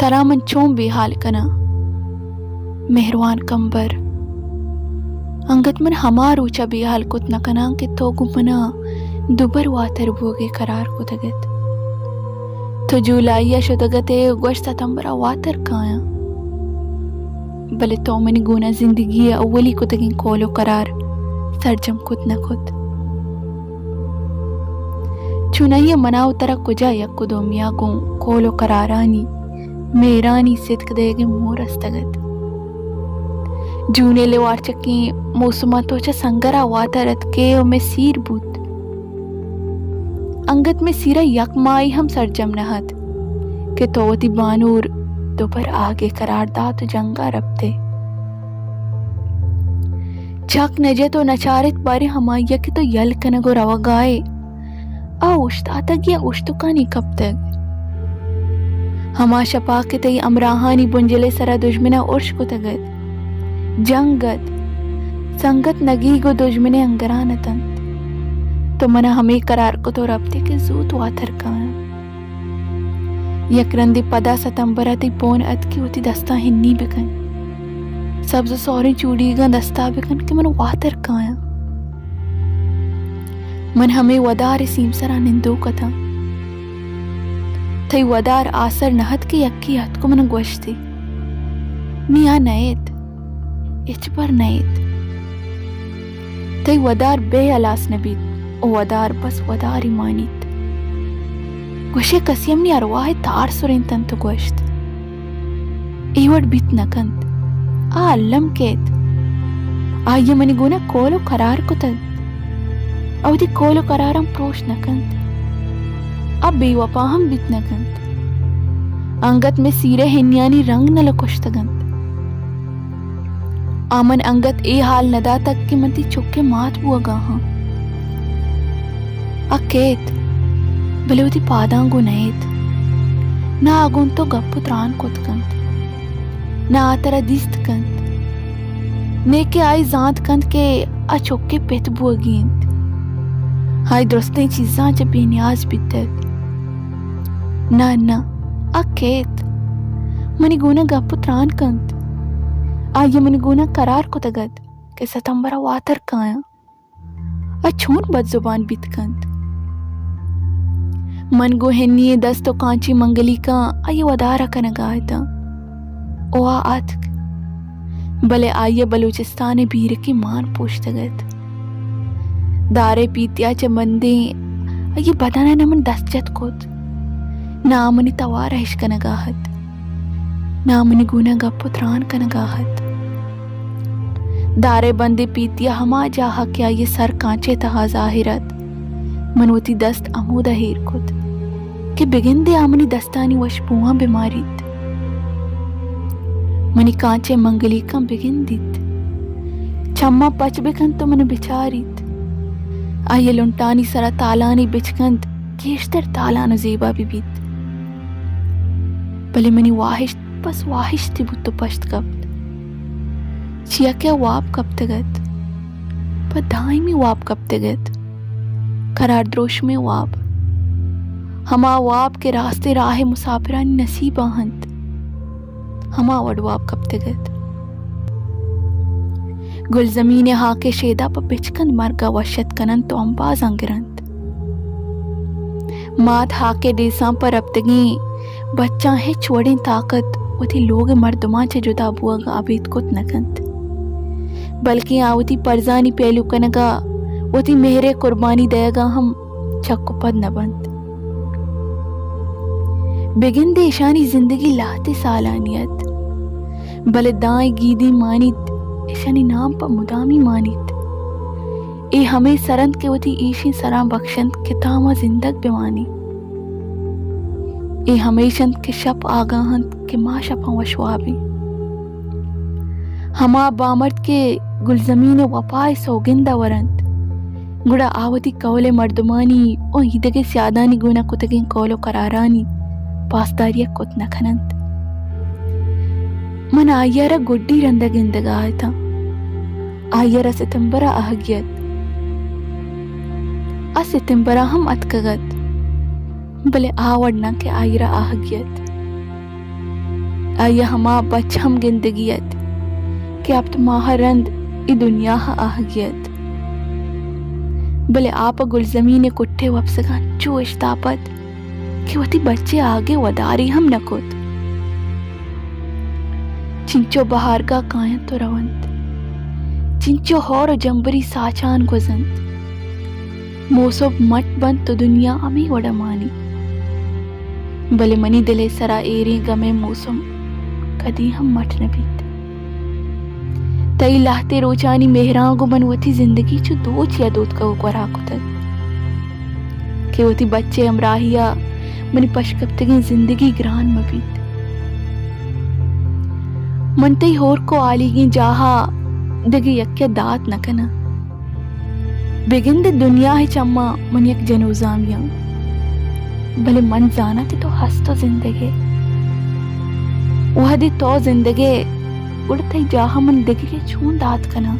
ترا من چون بے حال کناں؟ مہروان کمبر، انگت من ہما روچ ءَ بے حال کت نہ کناں کہ تو گوں من ءَ دوبر واتر بوگ ءِ قرار کتگ ات۔ تو جولائی ءَ شتگ ات ئے ءُ گوشت ستمبر ءَ واتر کایاں۔ بلے تو منی گون ءَ زندگی ءِ اولی کتگیں کول ءُ قرار سرجم کت نہ کت۔ چونائی ءَ من ءَ ءُ ترا کجا یک ءُ دومی ءَ گوں کول ءُ قرارانی مہرانی ستک دئیگ ءِ موہ رستگ ات۔ جون ءِ لیوارچکیں موسم ءَ تو چہ سنگر ءَ واتر اتک ئے ءُ مئے سیر بوت۔ انگت مئے سیر ءَ یک ماہے ہم سرجم نہ ات کہ تو وتی بانور دوبر آہگ ءِ قرار دات ءُ جنگ ءَ رپت ئے۔ چک نہ جت ءُ نہ چارت، باریں ہمائی ءَ کہ تو یل کنگ ءُ روگ ءَ ئے، آ اوشتاتگ یا اوشتوکانی کپتگ۔ ہما شپ ءَ کہ تئی ہمراہانی بنجل ءِ سر ءَ دژمن ءَ ارش کتگ ات، جنگ ات، سنگت نگیگ ءُ دژمن ءِ انگران اتنت، تو من ءَ ہمے قرار کت ءُ رپت ئے کہ زوت واتر کایاں۔ یک رندے پدا ستمبر ءَ تئی پون اتک کہ وتی دستاں ہنی بکن، سبز ءُ سہریں چوڑیگاں دست ءَ بکن کہ من واتر کایاں۔ من ہمے ودار ءِ سیمسر ءَ نندوک اتاں۔ تئی ودار آسر نہ ات کہ یکے اتک ءُ من ءَ گوشت ئے، نی آ نئیت، ہچبر نئیت۔ تئی ودار بے ہلاس نہ بیت ءُ ودار بس ودارے مانیت۔ گوشے کسی ءَ منی ارواہ ءِ تار سرینتنت ءُ گوشت، اے وڑ بیت نہ کنت۔ آ الم کیت۔ آئی ءَ منی گون ءَ کول ءُ قرار کتگ۔ آ وتی کول ءُ قراراں پروش نہ کنت۔ آ بے وپا ہم بیت نہ کنت۔ انگت مئے سیر ءِ ہنیانی رنگ نہ لکشتگ انت۔ آ من انگت اے حال نہ داتگ کہ من تئی چک ءِ مات بوگ ءَ آں۔ آ کیت، بلے وتی پاداں گوں نئیت۔ نہ آ گوں تو گپ ءُ تران کت کنت، نہ آ ترا دیست کنت، نئے کہ آئی زانت کنت کہ آ چک ءِ پت بوگی انت۔ آئی درستیں چیزاں چہ بے نیاز بیتگ۔ نہ، نہ، آ کیت۔ منی گون ءَ گپ ءُ تران کنت۔ آئی ءَ منی گون ءَ قرار کتگ ات کہ ستمبر ءَ واتر کایاں۔ آ چون بدزبان بیت کنت؟ من گوں ہنی ئیں دست ءُ کانچیں منگلیکاں آئی ءِ ودار ءَ کنگ ءَ اتاں۔ او آ اتک۔ بلے آئی ءَ بلوچستان ءِ بیرکیں مان پوشتگ ات۔ دار ءِ پیتی ءَ چہ بندیں آئی ءِ بدن ءَ نہ من دست جت کت، نہ آ منی توار ءَ اشکنگ ءَ ات، نہ آ منی گون ءَ گپ ءُ تران کنگ ءَ ات۔ دار ءِ بندیں پیتی ءَ ہما جاہ ءَ کہ آئی ءِ سر کانچ ءِ تہا ظاہر ات، من وتی دست ہمودا ایر کت کہ بگندے آ منی دستانی وشبواں بہ ماریت۔ منی کانچ ءِ منگلیکاں بگندیت۔ چماں پچ بکنت ءُ من ءَ بچاریت۔ آئی ءِ لنٹانی سرا تالانے بچکنت، گیشتر تالان ءُ زیبا بہ بیت۔ بلے منی واہشت بس واہشتے بوت ءُ پشت کپت۔ چیا کہ آ واب کپتگ ات، پہ دائمی واب کپتگ ات، قرار دروشمیں واب، ہما واب کہ راستیں راہ ءِ مساپرانی نصیب ءَ انت، ہما وڑ واب کپتگ ات۔ گلزمین ءِ ہاک ءِ شیدا پہ بچکند مرگ ءَ وش اتک کننت ءُ امبازاں گرنت۔ مات ہاک ءِ ڈیساں پہ رپتگیں بچاں ہچ وڑیں طاقت وتی لوگ ءِ مردماں چہ جتا بوگ ءَ ابید کت نہ کنت، بلکیں آ وتی پرزانی پیلو کنگ ءَ، وتی مہر ءِ قربانی دئیگ ءَ ہم چک ءُ پد نہ بنت۔ بگندے ایشانی زندگی لہتے سالانی ات، بلے دائیں گیدی مانیت، ایشانی نام پہ مدامی مانیت۔ اے ہمے سر انت کہ وتی ایشیں سراں بکشنت کہ تاما زندگ بہ وانی۔ اے ہمیش انت کہ شپ آگاہ انت کہ ما شپاں وشوابیں۔ ہما بامرد کہ گلزمین ءِ وپا ءِ سوگند ءَ ورنت، گڑا آ وتی کہول ءِ مردمانی ءُ ایدگہ سیادانی گون ءَ کتگیں کہول ءُ قرارانی پاسداری ءَ کت نہ کننت۔ من آئی ءَ را گڈی رند ءَ گندگ ءَ اتاں۔ آئی ءَ را ستمبر ءَ آہگی ات۔ آ ستمبر ءَ ہم اتکگ ات، بلے آ وڑ نہ کہ آئی ءَ را آہگی ات۔ آئی ءَ ہما بچ ہم گندگی ات کہ ہپت ماہ ءَ رند اے دنیا ءَ آہگی ات، بلے آ پہ گلزمین ءِ کٹ ءِ وپسگ ءَ انچو اشتاپ ات کہ وتی بچ ءِ آہگ ءِ ودارے ہم نہ کت۔ چنچو بہارگاہ کاینت ءُ رونت، چنچو ہور ءُ جمبری ساچان گوزنت۔ موسم مٹ بنت ءُ دنیا ہمے وڑ ءَ مانی۔ بلے منی دل ءِ سرا ایریں گم ءِ موسم کدی ہم مٹ نہ بیت۔ تئی لہتے روچانی مہراں گوں من وتی زندگی چو دوچے ءَ دوتکگ ءُ گورا کتگ کہ وتی بچ ءِ ہمراہی ءَ منی پشکپتگیں زندگی گران مہ بیت۔ من تئی ہورک ءُ ہالیگیں جاہ ءَ دگہ یکے ءَ دات نہ کناں۔ بگندے دنیا ءِ چماں من یک جنوزامی آں، بلے من زاناں کہ تو ہست ءُ زندگ ئے۔ وہدے تو زندگ ئے، گڑا تئی جاہ ءَ من دگرے ءَ چون دات کناں؟